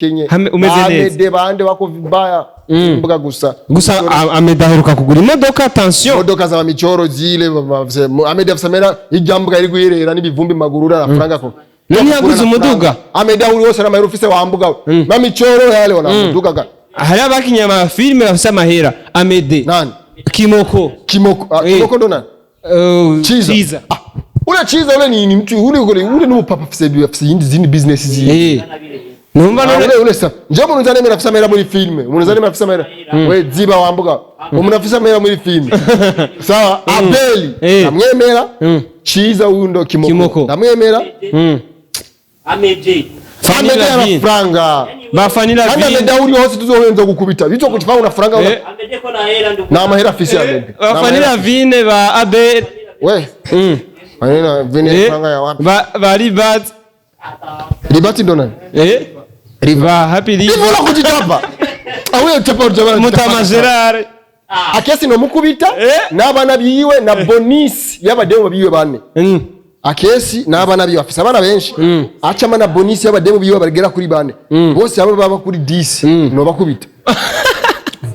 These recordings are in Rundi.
Kenye. Umeze neza. Amede bande wako vibaya. Mbuga gusa. Gusa Amede aheruka kugura imodoka, attention. Imodoka za michoro zile Amede afise amera ijambuga iri guherera n'ibivumbi maguru arafaranga ko. None yaguze umuduga? Amede uri wose n'amahera ufise wambuga. Ma michoro yale wana muduga ga. Hari abakinye amafilime bafise amahera. Amede. Nani? Kimoko. Kimoko. Ah, Kimoko ndo nani? Chiza. Chiza. Ah, ule Chiza ule ni mtu ule ni mupapa afise yindi zindi business zindi. Numva Ah, none ule ule sa. Nje umuntu nzanemera afise amahera muri filme. Umuntu nzanemera afise amahera. We ziba wambuga. Umuntu afise amahera muri filme. Sawa, Abeli. Ndamwemera. Chiza huyu ndo Kimoko. Kimoko. Ndamwemera. Amede. Fanny Amede Lavine. amafaranga. Ba Fanny Kandi Lavine. Amede uri hose tuzohenza gukubita. Bizo kuchifanga una faranga una. Amede ko na hera ndugu. Na amahera afise Amede. Ba Fanny Lavine ba Abel. We. Fanny Lavine faranga ya wapi? Ba Libat. Libati ndo nani? Ba Happy Live. Ivula kujitapa. Awe utapa utapa. Mutama Gerard. Akesi no mukubita n'abana biwe na bonisi y'abademu biwe bane. Akesi n'abana biwe afise abana benshi. Acama na bonisi y'abademu biwe bagera kuri bane. Bose abo baba kuri 10 no bakubita.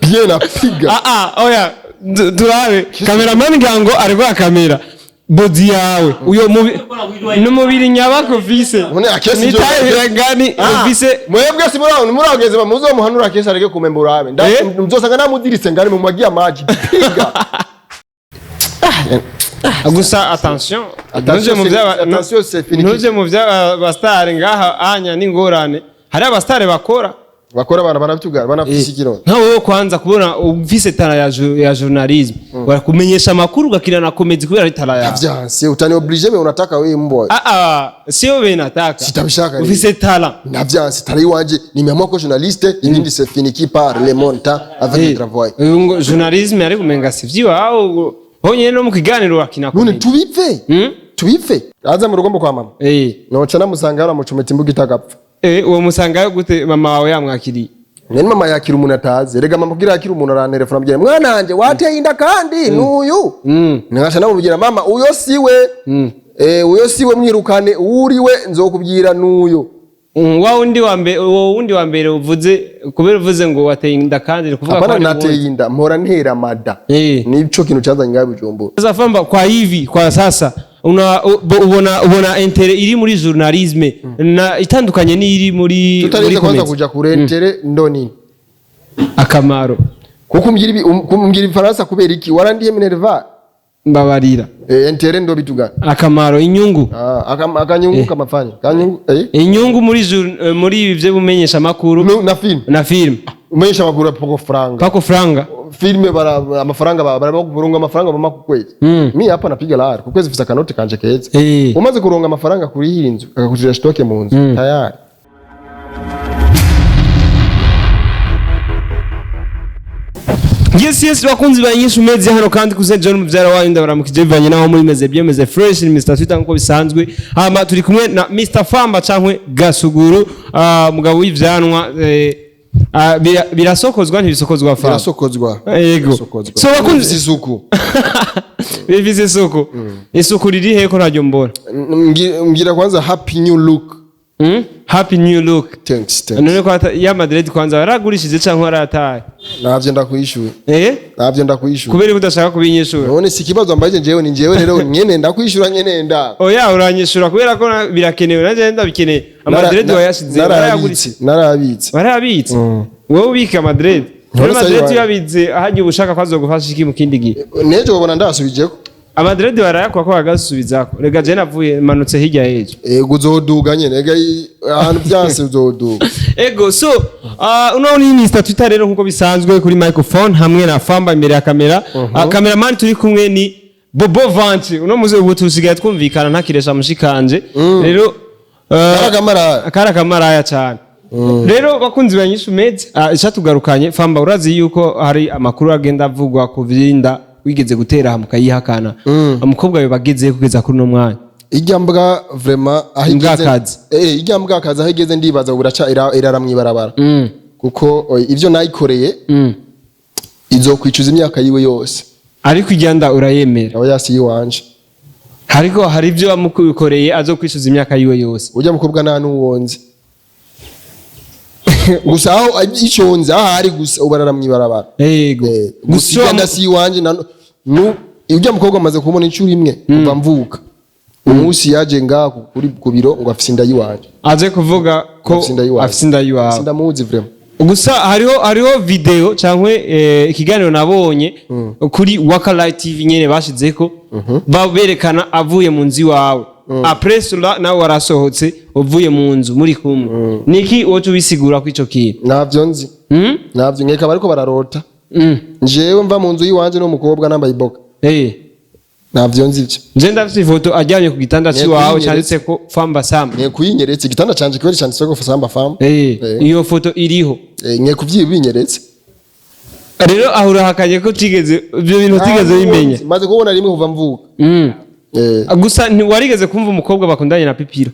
Bien apiga. Ah ah, oya turabe cameraman ngira ngo ariko akamera body yawe uyo mubi n'umubiri nyabako ufise. None Akesi nitaye birangani ufise. Mwebwe si muri murageze muzomuhanura Akesi areke kumemba urabe. Muzosanga namudiritse ngani mu mwagiye amaji. Piga. Gusa attention, Attention, ntuje mu byaba attention, c'est fini. Ntuje mu byaba bastar ngaha anya n'ingorane hari abastar bakora. Bakora abana barabitugara banafise ikiro. Nka wowe kwanza kubona ufise tara ya journalisme barakumenyesha amakuru ugakina na comedy kubera ari tara yawe. Vyanse utani oblige me unataka wewe mbwa. Ah ah, sio wewe nataka. Sitabishaka rero. Ufise tara. Navyanse tara iwanje nimeamua ko journaliste ibindi c'est fini qui part le montant avec le travail. Ngo journalisme ari kumenga si vyiwawe honyene no mu kiganiro wakina None comedy. tubive. Tubive. Aza mu rugombo kwa mama. Noca namusanga yaramucometse imbuga itagapfa. Uwo musangayo gute mama wawe yamwakiriye? Nene mama yakira umuntu atazi. Rega mama kugira yakira umuntu arantelefona ambwira mwana wanje wateye inda kandi nuyu. Ngasha namubwira mama uyo siwe. Uyo siwe mwirukane uriwe nzokubwira nuyu. Wa wundi wa mbere, uwo wundi wa mbere uvuze kubera uvuze ngo wateye inda kandi ni kuvuga ko Hapana ari nateye uwundi. inda mpora ntera mada. Nico kintu cazanye ngaho Bujumbura. Sasa famba kwa hivi kwa sasa una ubona intérêt iri muri journalisme na itandukanye n'iri muri Tutarinze kwanza comedy. kuja kure intérêt ndo nini? Akamaro. Kuko umbwira ifaransa kubera iki? Warandiye Minerva? Mbabarira. Intérêt ndo bitugana. Akamaro inyungu. Ah, akanyungu kamafanya. Kanyungu Inyungu muri muri ibi byo bumenyesha makuru na film. Na film. Umenyesha makuru pako franga. Pako franga. Filme bara amafaranga bara kuronga amafaranga mama ku kwezi. Mi hapa napiga lahari ku kwezi mfise akanoti kanje keza. Umaze kuronga amafaranga kuri iyi nzu akakujira stoke mu nzu tayari. Yes yes bakunzi ba Inyishu Media hano kandi kuze John muvyara wanyu ndabaramukije bivanye naho muri meze byemeze fresh ni Mr Twitter nkuko bisanzwe. Hama turi kumwe na Mr Famba cankwe Gasuguru, mugabo w'ivyanwa, birasokozwa ntibisokozwa Famba? Birasokozwa. Yego. Birasokozwa. So bakunzi Bifise isuku. Bifise isuku. Isuku riri he ko ntaryo mbona? Ngira kwanza happy new look. Happy new look. Thanks, thanks. None ko ya Madrid kwanza waragurishije canke warataye? Navyo ndakwishura. Navyo ndakwishura. Kubera ko udashaka kubinyishura. None si ikibazo mbaje njyewe ni njyewe rero nyene ndakwishura nyene nda. Oya uranyishura kubera ko birakenewe nanje ndabikeneye. Amadrid wayashize warayagurishije. Narabitse. Warayabitse. Wowe ubika Madrid. None Rero Madrid se uyabize hagiye ubushaka kwazogufasha iki mu kindi gihe? Nejo ubona ndasubijeko. Amadrid barayakwa ko bagasubizako. Rega je navuye manutse hirya y'ejo. Ego uzoduga nyene ega ahantu byanse uzoduga. Ego so uno ni Mr Twitter rero nkuko bisanzwe kuri microphone hamwe na Famba imbere ya kamera. Cameraman turi kumwe ni Bobo Vanti. Uno muze ubu tusigaye twumvikana ntakiresha mushikanje. Rero Karakamaraya cyane. Rero bakunzi ba Inyishu Media icatugarukanye Famba urazi yuko hari amakuru agenda avugwa ku vyinda wigeze gutera mukayihakana. Umukobwa we bageze kugeza kuri no mwanya. Ijya mbwa vraiment aho igeze. Imbwakazi. Ijya mbwakazi aho igeze ndibaza buraca irara mwibarabara. Kuko ivyo nayikoreye izokwicuza imyaka yiwe yose. Ariko ijya nda urayemera. Aba yasi yiwanje. Ariko hari ibyo wamukoreye azokwicuza imyaka yiwe yose. Ujya mukobwa nta nuwonze. Gusa aho iconze, aho ari gusa ubarara mw'ibarabara. Yego. Gusa Gusa igenda si iwanje na nu ujya mukobwa amaze kumubona inshuro imwe kuva mvuka, umunsi yaje ngaho kuri ku biro ngo afise inda yiwanje. Aze kuvuga ko Afise inda yiwawe. afise inda yiwawe. Sindamuzi vraiment. Gusa hariho video cyangwa ikiganiro nabonye kuri Wakalight TV nyene bashizeko, baberekana avuye mu nzu iwawe. Après cela nawe warasohotse uvuye mu nzu muri kumwe. Niki wowe ubisigura ko ico kintu? Navyo nzi. Navyo nkeka bariko bararota. Njewe mva mu nzu yiwanje n'umukobwa nambaye iboga? Navyo nzi ivyo. Nje ndafite ifoto aryamye ku gitanda Nteko c'iwawe yinyeretse. canditse ko Famba Samba. Nke kuyinyeretse igitanda canje kweri canditseko Samba Fam. Iyo foto iriho. Nke kuvyibinyeretse. Rero aho urahakanye ko utigeze ibyo bintu utigeze bimenya. Maze kubona rimwe kuva mvuka. Gusa ntiwarigeze kumva umukobwa bakundanye na Pipiro?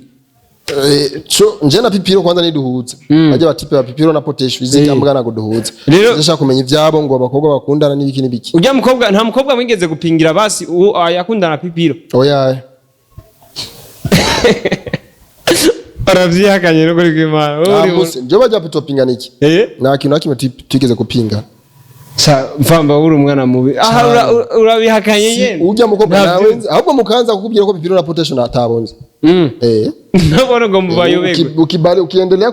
Co nje na Pipiro kwanza niduhuza, bajya batipe ba Pipiro na Potesho izi cyambwa nago duhuza. Ndashaka kumenya ivyabo ngo abakobwa bakundana n'ibiki n'ibiki. Ujya mukobwa, nta mukobwa mwigeze gupingira basi uwo yakundana na Pipiro? Oya. Baravyihakanye no kuri kw'Imana. Wowe uri Nta nje bajya pitopingana iki? Nta kintu na kimwe twigeze kupinga. Sa mfamba, uri umwana mubi aha, urabihakanye nyene. Ujya mukobwa Ntabyo- nawe nzi, ahubwo mukanza kukubwira ko Pipiro na Potesho natabonze. Nabona ngo mubayobegwe. Ukibali ukiendelea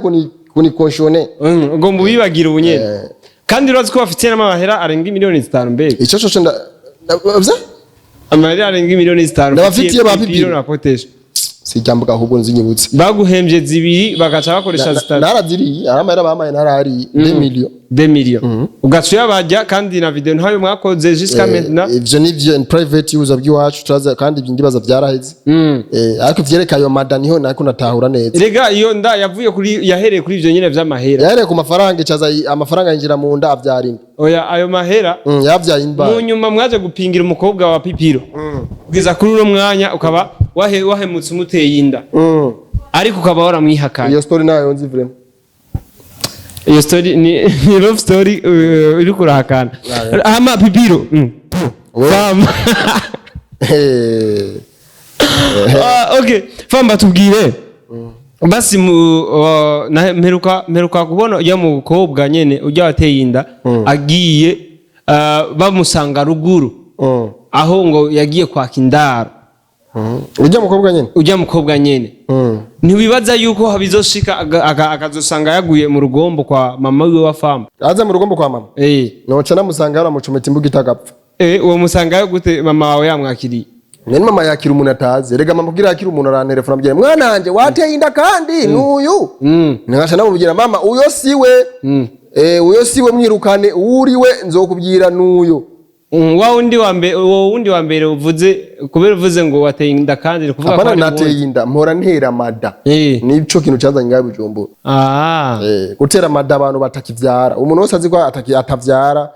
kunikonshone. Ngo mubibagire ubu nyene. Kandi urazi ko bafitiye n'amahera arenga miliyoni 5 mbega? Ico coco nda nda- Amahera arenga miliyoni 5. Ndabafitiye ba Pipiro Pipiro. na Potesho. Sijambuka ahubwo nzinyibutse. Baguhembye zibiri bagaca bakoresha 3. Naraziriye, aramahera bamaye narariye 2 millions. 2 millions ugaca uyabajya, kandi na video ntayo mwakoze jusqu'à maintenant. Ivyo nivyo in private use bw'iwacu turaza, kandi ibyo ndibaza byaraheze. Ariko ivyerekeye ayo mada niho nako natahura neza. Rega iyo nda yavuye kuri, yahereye kuri ivyo nyene vy'amahera. Yahereye ku mafaranga, icaza amafaranga yinjira mu nda avyara inda. Oya, ayo mahera Yavyaye mu imba. nyuma mwaje gupingira umukobwa wa Pipiro, kugeza kuri uno mwanya ukaba wahemutse umuteye inda, ariko ukaba waramwihakanye. Iyo story nayo nzi vraiment. Iyo story ni love story, uriko urahakana hama Pipiro. Famba. Ah, okay, Famba, tubwire basi mu mperuka kubona ujya mukobwa nyene ujya wateye inda agiye, bamusanga ruguru aho ngo yagiye kwaka indaro. Ujya mukobwa nyene? Ujya mukobwa nyene. Ntiwibaza yuko bizoshika akazosanga yaguye mu rugombo kwa mama wiwe wa Famba? Aza mu rugombo kwa mama? Eh. Noca namusanga yaramucometa imbuga itagapfa. Eh, uwo musangayo gute mama wawe yamwakiriye? None mama yakira umuntu atazi? Rega mama kugira yakira umuntu arantelefona ambwira: "Mwana wanje wateye inda kandi nuyu." Ngasha namubwira: "Mama, uyo siwe." "Uyo siwe, mwirukane, uriwe nzokubwira nuyo." Wa wundi wa mbere, uwo wundi wa mbere uvuze, kubera uvuze ngo wateye inda kandi ni kuvuga ko Apana, ari nateye uwundi. inda, mpora ntera mada. Nico kintu cazanye ngaho Bujumbura. Gutera mada abantu batakivyara. Umuntu wese azi ko atavyara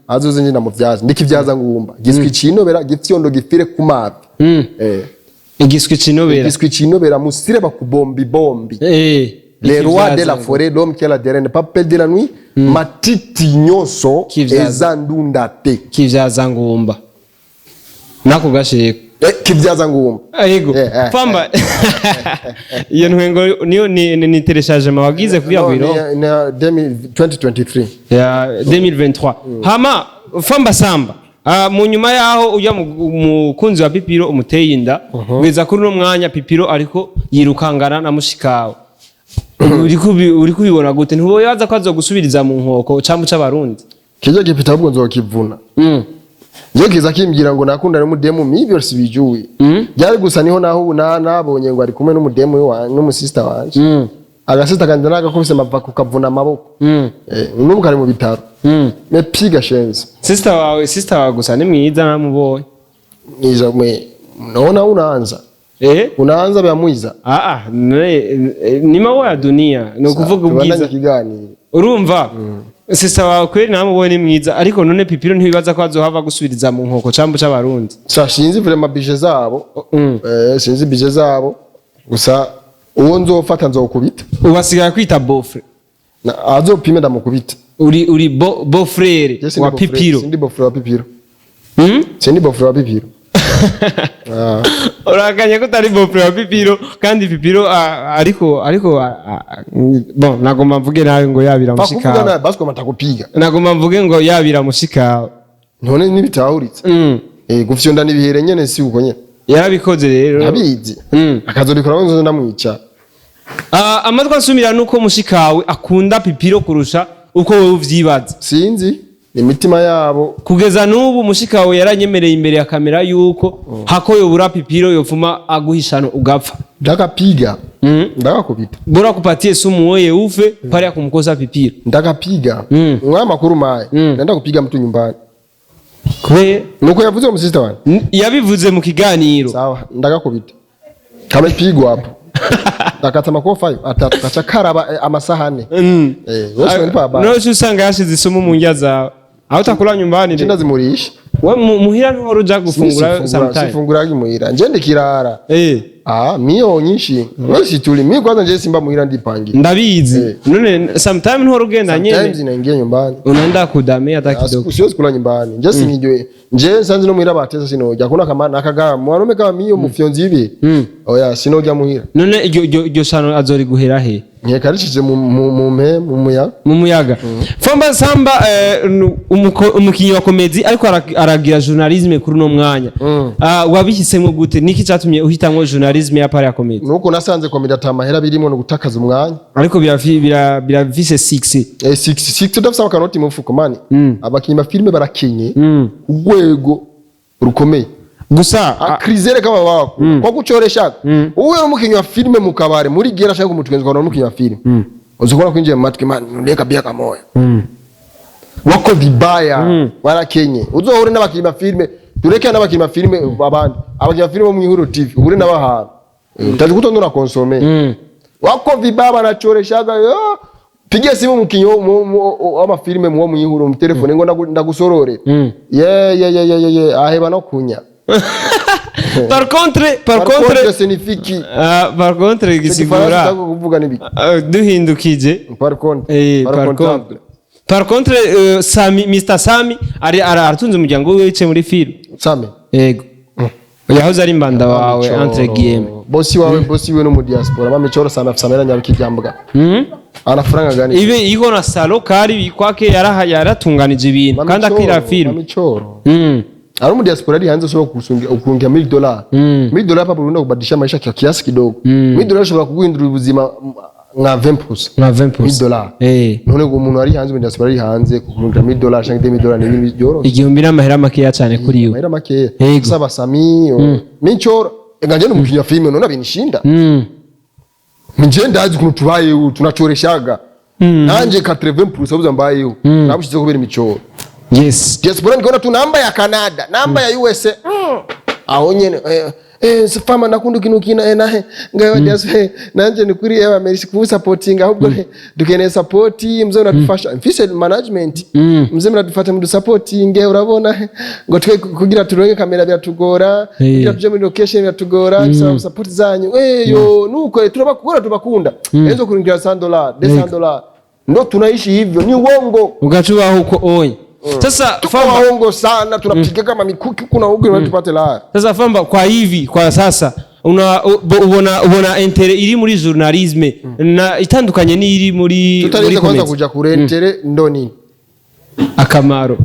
azoze nje ndamuvyaza, ndikivyaza ngumba giswi cinobera gifyondo gifire ku mavi. Igiswi cinobera. Giswi cinobera musire bakubombi bombi. Les rois de la forêt, l'homme qui a la derrière n'est pas peur de la nuit. Matiti nyonso Kivyaza. eza ndunda te. Kivyaza ngumba nako gasheko. Kivyaza ngumba. Yego. Famba, iyo ntwengo niyo ni téléchargement wagize kugira ngo No, ironke? ni 2023. Ya 2023. Hama Famba Samba, mu nyuma yaho ujya mukunzi wa Pipiro umuteye inda, kugeza kuri uno mwanya Pipiro ariko yirukangana na mushikawe, uri kubibona gute? Ntiwobaza ko azogusubiriza mu nkoko cambu c'Abarundi? Kijya gipita ahubwo nzokivuna. Nje kiza kimbwira ngo nakunda n'umudemu mivyo sibijui. Byari gusa niho naho ubu nabonye ngo ari kumwe n'umudemu wa n'umusista wanje. Agasista kanje nagakubise mava kukavuna amaboko. N'ubu kari mu bitaro. Mepiga shenzi. Sister wawe gusa ni mwiza, namubonye. Niza mwe naona unaanza. Unaanza bya mwiza. Ah, ni maua ya dunia, ni ukuvuga Tubandanye ubwiza. ikiganiro. Urumva sister wawe kweri namubonye ni mwiza, ariko none Pipiro ntibibaza ko azohava gusubiriza mu nkoko cambu c'Abarundi? Sa sinzi vraiment budget zabo. Sinzi budget zabo. Gusa uwo nzofata nzokubita. Ubasigaye kwita beau-frère. Azopime ndamukubita. Uri beau-frère Je sindi wa beau-frère, Pipiro? Sindi beau-frère wa Pipiro. Mm? Sindi beau-frère wa Pipiro. Ah. Urakanye ko utari beau-frère wa Pipiro, kandi Pipiro ariko bon, nagomba mvuge nawe ngo yabira Pa kuvuga mushikawe. nabi basi kwa matakupiga. Nagomba mvuge ngo yabira mushikawe. None nibitahuritse. Eh, gufyonda nibihere nyene, si uko nyene. Yarabikoze rero. Abizi. Akazobikora ngo ndamwica. Amatwi ansumira nuko mushikawe akunda Pipiro kurusha uko wowe uvyibaza. Sinzi, imitima yabo. Kugeza n'ubu mushikawe yaranyemereye imbere ya kamera yuko hako yobura Pipiro yopfuma aguhishano ugapfa. Ndakapiga. Ndakakubita. Bora kupatie sumu wewe ufe pale ya kumkosa Pipiro. Ndakapiga. Mwa makuru maye. Naenda kupiga mtu nyumbani. Kubera Nuko yavuze mu sister wanje. Yabivuze mu kiganiro. Sawa, ndakakubita. Kamepigwa hapo. Ndakata makofa ayo atatu kacha karaba amasahane. Eh, wose unanipa habari. No, usanga yashize isumu mu ndya zawe aho utakula nyumbani Nje rero. ndazimurisha. We muhira ntuhora uja gufungura sometime? Sifungura muhira. Nje ndikirara. Ah, mio nyinshi. Wewe situli. Mimi kwanza nje simba muhira ndipangi. Ndabizi. Eh. None sometime ntuhora ugenda Sometimes nyene? naingia nyumbani. Unaenda kudame hata kidogo? Siwezi kula nyumbani. Nje sinijue. Nje sanzi no muhira bateza sinoja. Kuna kama nakagara. Mwanaume kama mio mufyonzi hivi. Oya, sinoja muhira. None iryo shano azoriguhera he? Nkekarishije mu muyaga. Mu muyaga. Famba Samba, umukinyi wa comédie ariko aragira journalisme kuri uno mwanya. Wabihisemo gute? Niki cyatumye uhitamwo journalisme ya pari ya comédie? Nuko nasanze comédie atamahera birimo, no gutakaza umwanya. Ariko birafise 6. Eh, six six udafise akanoti mu mufuko mani. Abakinyi ba filime barakenye. Urwego rukomeye. Gusa Akrizere kama wako. Kwa kuchoresha. Uwe umukinyi wa filime mu kabare muri gera ashaka kumutwenza kwa umukinyi wa filime. Uzokora kwinjira mu matwi man ndeka bia kamoya. Wako vibaya, warakenye. Uzohure n'abakinyi ba filime, tureke n'abakinyi ba filime abandi. Abakinyi ba filime bo mu Ihuro TV, uhure n'abahantu. Utajikuta ndo na consommer. Wako vibaya, banachoreshaga yo. Pigia simu mukinyi w'amafilime muwo mu Ihuro mu telefone ngo ndagusorore. Ye ye ye ye ye ye, aheba no kunya. Par contre, par Par contre contre signifie par contre Igifaransa gisigura kuvuga nibiki? Duhindukije. Par contre. Par Par contre. comptable. Par contre, Sami, Mr Sami ari aratunze umuryango wiwe wicaye muri film. Sami. Yego, yahoze ari mbanda wawe, entre guillemets. Bosi wawe, bosi we no mu diaspora. Mami choro sana afisa mera nyabikijambwa. Anafaranga gani? Ibe iko na salo kari kwake, yaratunganije ibintu Mami kandi akira Choro, film. Mami Choro. Ari mu diaspora, ari hanze, ushobora kusungira ukurungira $1000. $1000 hapa Burundi kubadilisha maisha kwa kiasi kidogo. $1000 ushobora kuguhindura ubuzima nka 20%. Nka 20%. $1000. None ngo umuntu ari hanze mu diaspora, ari hanze, kukurungira $1000 cyangwa $2000 ni ibintu byoroshye. 1000 n'amahera makeya cyane kuri iwe. Mahera makeya. Yego. Saba Sami, Michoro. Nganje ni umukinnyi wa filime none abinishinda. Nje ndazi ukuntu tubayeho, tunachoreshaga. Nanje 80% abuza mbayeho. Nabushize kubera imichoro. Diaspora nikaona tu namba ya Canada, namba ya USA. Aho nyene fama nakunda kintu kina nahe ngayo diaspora nanje ni kuri merci ku supporting, ahubwo dukeneye support, mzee unadufasha, mfise management, mzee mnadufata mu supporting, urabona ngo twe kugira turonke kamera biratugora, kugira tuje muri location biratugora, bisaba support zanyu, yo nuko turabakunda, tubakunda ezo kuringira $100, $200, ndo tunaishi hivyo, ni uongo. Ugacubaho uko oye sasa. Tuko Famba, waongo sana, tunapiga kama mikuki kuna huku mm. tupate la. Sasa Famba, kwa hivi kwa sasa una ubona intérêt iri muri journalisme na itandukanye n'iri muri Tutarinze kwanza comedy? kuja kure, intérêt ndo nini? Akamaro.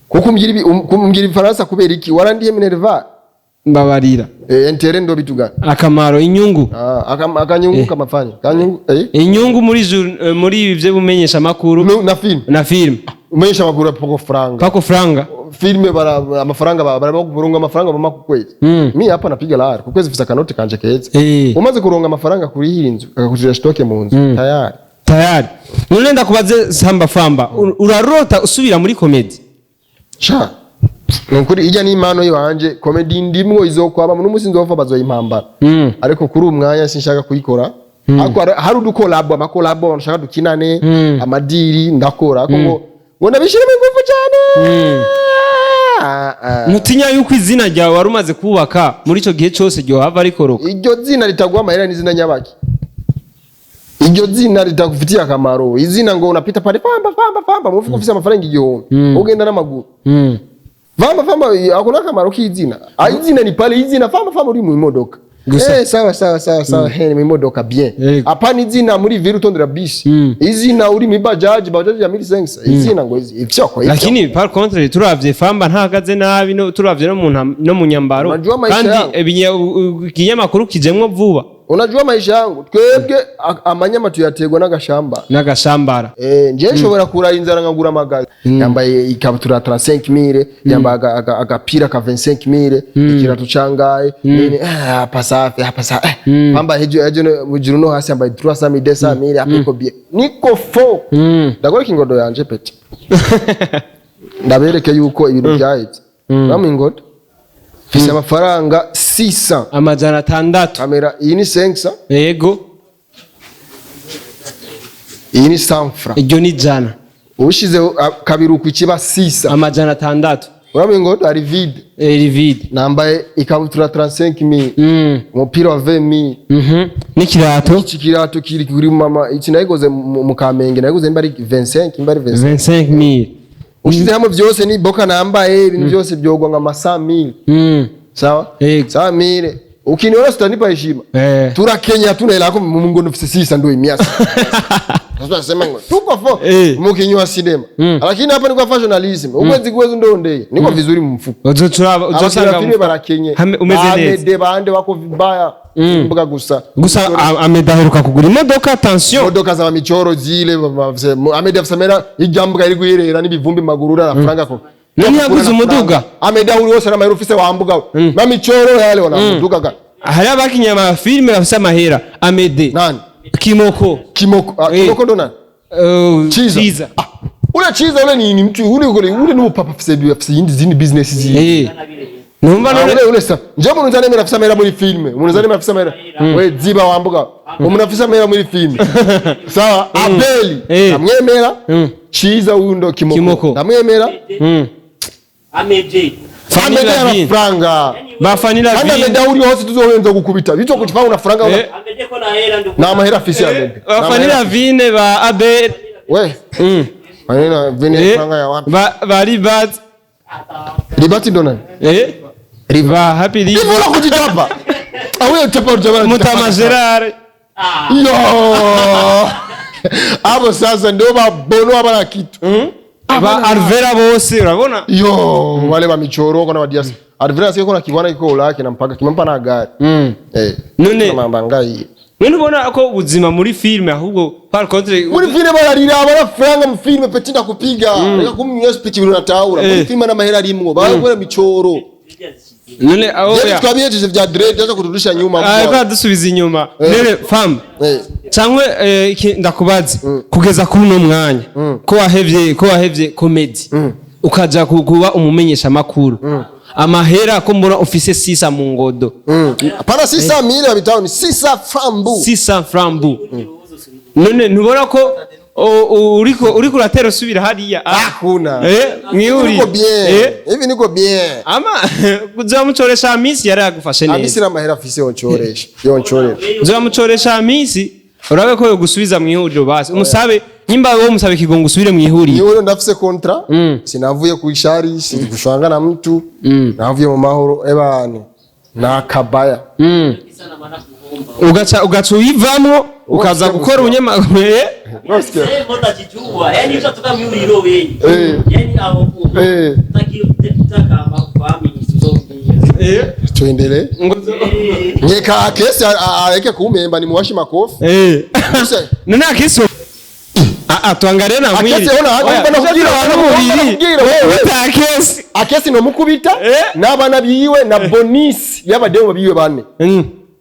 Kuko umbwira ifaransa kubera iki? Warandiye minerval. Mbabarira. Eh, intérêt ndo bitu gani? Akamaro, inyungu. Ah, akanyungu kamafanya kanyungu. Inyungu muri ibi byo bumenyesha makuru. No, na film. Na film. Umenyesha makuru poko franga. Pako franga. Filme bara amafaranga bara kuronga amafaranga mama ku kwezi. Mi hapa napiga lahari ku kwezi, mfise akanoti kanje keza. Umaze kuronga amafaranga kuri iyi nzu akakutira stock mu nzu tayari. Tayari. None ndakubaze Samba Famba, urarota usubira muri comedy? Sha, nukuri ijya n'impano yiwanje, comedy ndimwo izokwaba n'umunsi nzopfa bazoyimpambara. Ariko kuri uyu mwanya sinshaka kuyikora, ariko hari udukolabo, amakolabo nshaka dukinane, amadiri ndakora, ariko ngo ndabishiremo ingufu cyane. Ah, ah. Ntutinya yuko izina ryawe wari umaze kubaka muri ico gihe cose ryohava rikoroka? Iryo zina ritaguha amahera ni izina nyabaki? Iryo zina ritakufitiye akamaro, izina ngo unapita pale famba famba famba, mufuko ufise amafaranga 1000, ugenda n'amaguru. Famba famba hakuna akamaro k'izina. Ah, izina ni pale izina famba famba uri mu imodoka. Gusa. Eh, sawa sawa sawa sawa, he, mu imodoka bien. Yego. Hapana izina muri ville utondera bisi. Izina uri mu bajaji, bajaji ya 1500. Izina ngo izi ivyo ko ivyo. Lakini par contre turavye Famba ntahagaze nabi, no turavye no mu no mu nyambaro. Unajua maisha Kandi yangu. ikinyamakuru kijemwo vuba. Unajua maisha yangu twebwe amanyama tuyategwa n'agashamba. N'agashambara. Eh, nje nshobora kurara inzara nkagura amagazi. Yambaye ikabutura 35000, yambaye agapira ka 25000, ikirato cangaye nini, ah, hapa safi, hapa safi, eh, pamba hejo hejo mujuru no hasi yambaye 300000, 200000, hapa iko bien, niko fo. Ndagora kingodo yanje petit, ndabereke yuko ibintu byahetse bamwe ingodo mfise amafaranga 600. 600. Kamera iyi ni 500. Yego. Iyi ni 100 francs. Iryo ni 100. Ushizeho kabiri uku ikiba 600. 600. Urabona ingodo ari vide. Eri vide. Nambaye ikabutura 35000, umupira wa 20000. N'ikirato. Iki kirato kiri kuri mama, iki nayikoze mu Kamenge, nayikoze nimba ari 25, nimba ari 25. 25000. Ushize hamwe byose ni boka nambaye, ibintu byose byogwa nka 100000. Sawa. Yego. 100000 ukiniona sitanipa heshima. Turakenya tuna hela yako mu ngono mfise sisa ndo imiasa. Sasa nasema ngo tuko fo mukinywa sinema, lakini hapa ni kwa fashionalism ukwezi kwezi ndo ndeye niko vizuri mu mfuko. Uzocuraba uzosanga Abakina filime barakenye. Umeze neza. Amede bande wako vibaya mbuga gusa. Gusa Amede aheruka kugura imodoka, attention. Imodoka za michoro zile Amede afise amera ijambuka iri guherera n'ibivumbi maguru na franga ko. None yaguze umuduga? Amede uri wose n'amahera ufise wambuga ma michoro yale wana muduga ga. Hari abakinye amafilime bafise amahera, Amede. Nani? Kimoko. Kimoko, ah, Kimoko ndo nani? Chiza. Chiza. Ah, ule Chiza ule ni mtu ule ule ule ni papa afise yindi zindi business zindi. Numva Ah, none ule ule sa nje umuntu nzanemera afise amahera muri filme, umuntu nzanemera afise amahera, we ziba wambuga, umuntu afise amahera muri filme, sawa, Abeli amwemera. Chiza huyu ndo Kimoko, Kimoko. ndamwemera. Ameje. Fanny Amede Lavine. amafaranga Ba Fanny kandi Lavine. Amede uri hose tuzohenza gukubita bizo kuchifanga una franga. Ameje ko na hela ndugu. Na amahera afise Amede. Ba Fanny Lavine, ba Abel. We Fanny Lavine, franga ya wapi? Ba Ribat. Ribati ndo nani? Ba Happy Live. Ivula kujitapa awe utapa utapa. Mutama Gerard. Yo! Abo sasa ndio babono abana kitu. Ba Alvera bose urabona. Yo, wale ba michoro kona ba dias. Alvera sio kona kibwana kiko lake na mpaka kimampa na gari. None Mamba ngai. none ubona ko ubuzima muri filime ahubwo par contre Muri filme bararira abana franga mu filme petit ndakupiga. Reka kumnywa speech ibintu natahura. Muri filme n'amahera arimwo. Barakora michoro. None aho Yewe ya twabiyejeje vya dread aza kuturudisha nyuma. Ah, dusubiza inyuma. None fam cyangwa ndakubaza kugeza kuri uno mwanya ko wahevye comedy ukaja kuba umumenyesha makuru, amahera ko mbona ufise sisa mu ngodo? Hapana, sisa mili ya bitao ni sisa frambu. Sisa frambu. None ntubona ko uriko uratera usubira hariya? Ah, Hakuna. Mwihuri. Niko bien. Hivi niko bien. Ama kuzamucoresha Hamisi yari yagufashe Hamisi neza. n'amahera afise yoncoresha. Yoncorera. Uzamucoresha Hamisi urabe ko yogusubiza mu ihuriro, basi umusabe nyimba wowe umusabe kigongo usubire mu ihuriro. Niwe ndafise contrat, sinavuye kuishari, sikushanga na mtu, navuye mu mahoro ebane na kabaya. Ugaca uyivamwo ukaza gukora ubunyamakuru. Nosikia. Sasa mbona yani ushatoka mihuriro wewe. Yani aho taki taka makufahamu Eh, Tuendelee. Ngo Nyeka akesi areke kumemba ni muwashi makofi. Sasa None akesi, ah ah, tuangalie na mwili. Akesi ona Oya, hapa nakubwira umubiri. nakubwira wewe. Uta akesi. Akesi no mukubita n'abana biwe na bonus y'abademu biwe bane.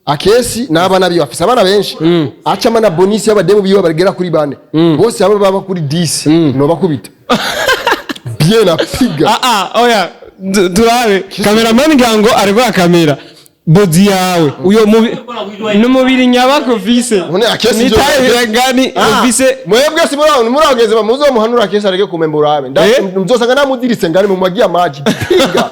Akesi n'abana biwe afise abana benshi. Acama na bonus y'abademu biwe bagera kuri bane. Bose abo baba kuri 10 no bakubita. Bien apiga. Ah ah, oya, turabe cameraman ngira ngo ariko kamera body yawe uyo mubi n'umubiri nyabako ufise. None akesi nitaye ngani ufise. Mwebwe si muri murageze muzo muhanura akesi areke kumemba urabe. Muzosanga namudirise ngani mumwagia maji. Piga.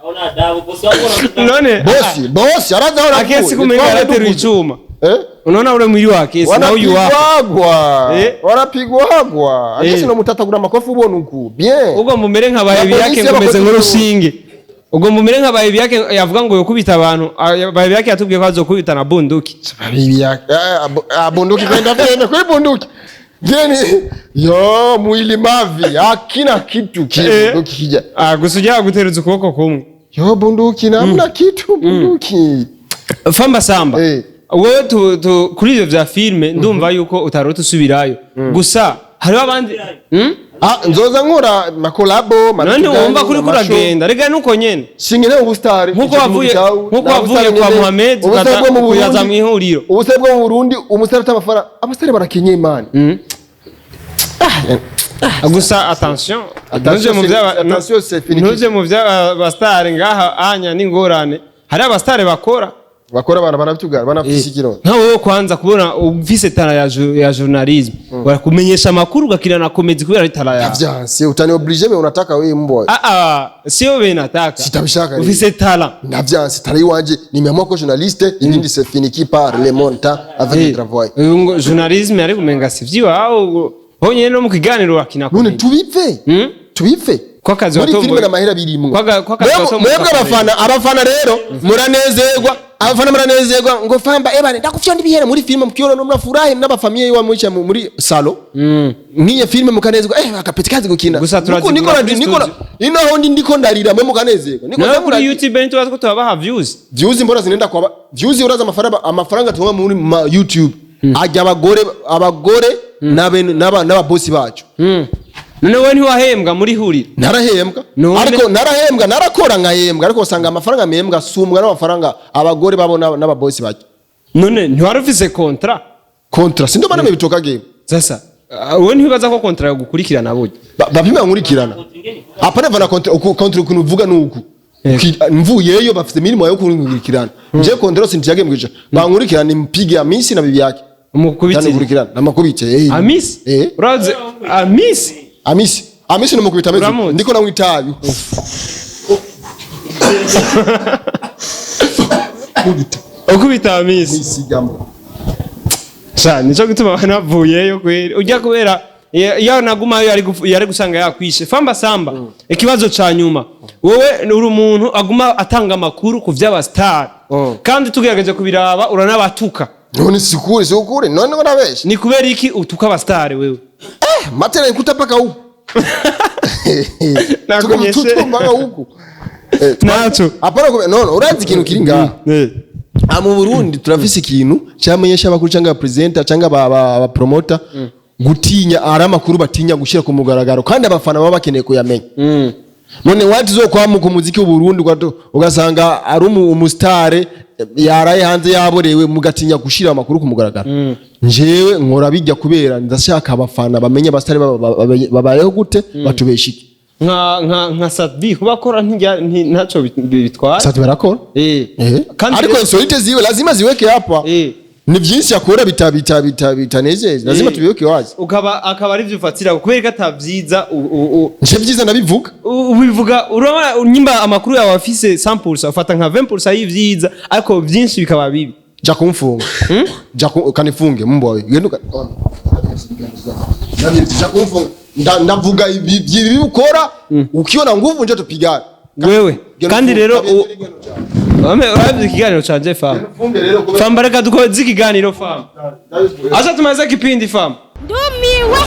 Ona adabu bosi wako. None Bosi, bosi araza aho akesi kumenga yarateruye icuma. Eh? Unaona ule mwili wa Akesi na huyu wako. Wanapigwagwa. Wanapigwagwa. Akesi no mutatagura makofi ubona uku bien. Ugomba umere nka bahebi Na yake polisi ngo umeze y'abakozi. Nk'urushinge, ugomba umere nka bahebi yake yavuga ngo yokubita abantu. Bahebi yake yatubwiye ko azokubita na bunduki. Bibi yake, bunduki kwenda vyene kuri bunduki geni yo mwili mavi hakina kitu kile. Bunduki kija. Ah, gusa ujya guteruza ukuboko kumwe. Yo, bunduki namna kitu bunduki. Famba Samba, wowe tu, kuri ivyo vya filme ndumva yuko utarota usubirayo, gusa hariho abandi? Ah, nzoza nkora ma collabo. None wumva kuri kuragenda rega nuko nyene. Singene ubustari. Nkuko wavuye kwa Mohamed ubustari bwo mu ukaza Burundi. mu ihuriro. Ubustari bwo mu Burundi, umusitari ufite amafaranga, abasitari barakenye imana. Gusa attention. Attention, ntuje mu attention, c'est fini. Ntuje mu by'abasitari ngaha anya n'ingorane, hari abasitari bakora. Bakora abantu barabitugara banafise ikiro. Nka wowe kwanza kubona ufise talent ya journalisme, barakumenyesha amakuru ugakina na comedy kubera ari talent yawe. Vyanse utani oblige, me unataka wewe mbwa. Ah ah, sio wewe nataka. Sitabishaka rero. Ufise talent. Navyanse talent iwanje, nimeamua ko journaliste, ibindi c'est fini qui par le montant avec le travail. Ngo journalisme ari kumenga si vyiwawe honyene, no mu kiganiro wakina None comedy. tubive. Tubive. Ko akazi muri watomboye- filime n'amahera birimwo. Ko akazi watomboye. Mwebwe abafana rero muranezerwa, abafana muranezerwa ngo "Famba ebane ndakufyonda ibihera muri filime", mukiona no murafurahi n'abafamiye iwa mwica muri salon nk'iyo filime mukanezerwa, akapeti kazi gukina. Gusa Niko- turazigura niko kuri niko studio. ino aho ndi ndiko ndarira, mwe mukanezerwa niko. Nawe kuri ndamura- YouTube ntitubazi ko tubabaha views. Views mbona zinenda kwa views, uraza amafaranga tuba muri ma YouTube ajya abagore n'ababosi bacu. None wowe ntiwahembwa muri huriro? Narahembwa. None- Ariko narahembwa, narakora nkahembwa, ariko usanga amafaranga mpembwa asumbwa n'amafaranga abagore babo n'ababosi bacu. None ntiwari ufise contrat? Contrat sindo bana bitoka game. Sasa wowe ntiwibaza ko contrat yogukurikirana burya? Bapima nkurikirana, hapana vana contrat uku contrat ukuntu uvuga nuku. Mvuyeyo bafite mirimo yo kunkurikirana, nje contrat sintiyage mwisha bankurikirana mpige Amisi na bibi yake. Umukubitire. Nkurikirana namakubite. Amisi? Eh. Urazi Amisi? Amisi numukubita amezi. Uramutse. Ndiko nanywa itabi. Kubita. Ukubita Amisi? Isigamo. Sha, nico gituma banavuyeyo kweri ujya kubera iyo nagumayo yari gusanga yakwishe. Famba Samba, ikibazo ca nyuma: wowe uri umuntu aguma atanga amakuru ku vy'aba star, kandi tugerageje kubiraba uranabatuka. None sikuri sikuri, none ngo nabeshe? Ni kubera iki utuka aba star wewe? Matera nkuta paka huku. Nakunyeshe. Tuko mpaka huku. Naco. Hapana no, urazi ikintu kiri ngaha. Ah, mu Burundi turafise ikintu cyamenyesha abakuru cyangwa presenter cyangwa aba promoter gutinya, ari amakuru batinya gushyira ku mugaragaro kandi abafana baba bakeneye kuyamenya. None wati zo kwamuka umuziki w'u Burundi ugasanga ari umusitare yaraye hanze yaborewe, mugatinya gushira amakuru ku mugaragaro. Njewe nkora bijya kubera ndashaka abafana bamenye abasitari babayeho gute, batubesha iki. Nka Sat-B kuba akora ntaco bitwara. Sat barakora. Kandi Ariko insolite ziwe lazima ziweke hapa. Ni byinshi akora bita bita bita bitanezeza, lazima tubiweke wazi. Ukaba akaba ari byo ufatira kubera ko atavyiza Nje byiza ndabivuga. Ubivuga urabona nyimba amakuru yawe afise 100%, ufata nka 20% y'ivyiza ariko byinshi bikaba bibi. Ja kumfunga, ja kanifunge mbwa wewe, genda ja kumfunga. Ndavuga ibi ukora, ukiona nguvu nje tupigane. Wewe Genda kandi ufunge. rero uravye ikiganiro canje, fam. Ufunge rero kubera Famba, reka dukoze ikiganiro, fam, acha tumaze kipindi, fam. Ndumiwe.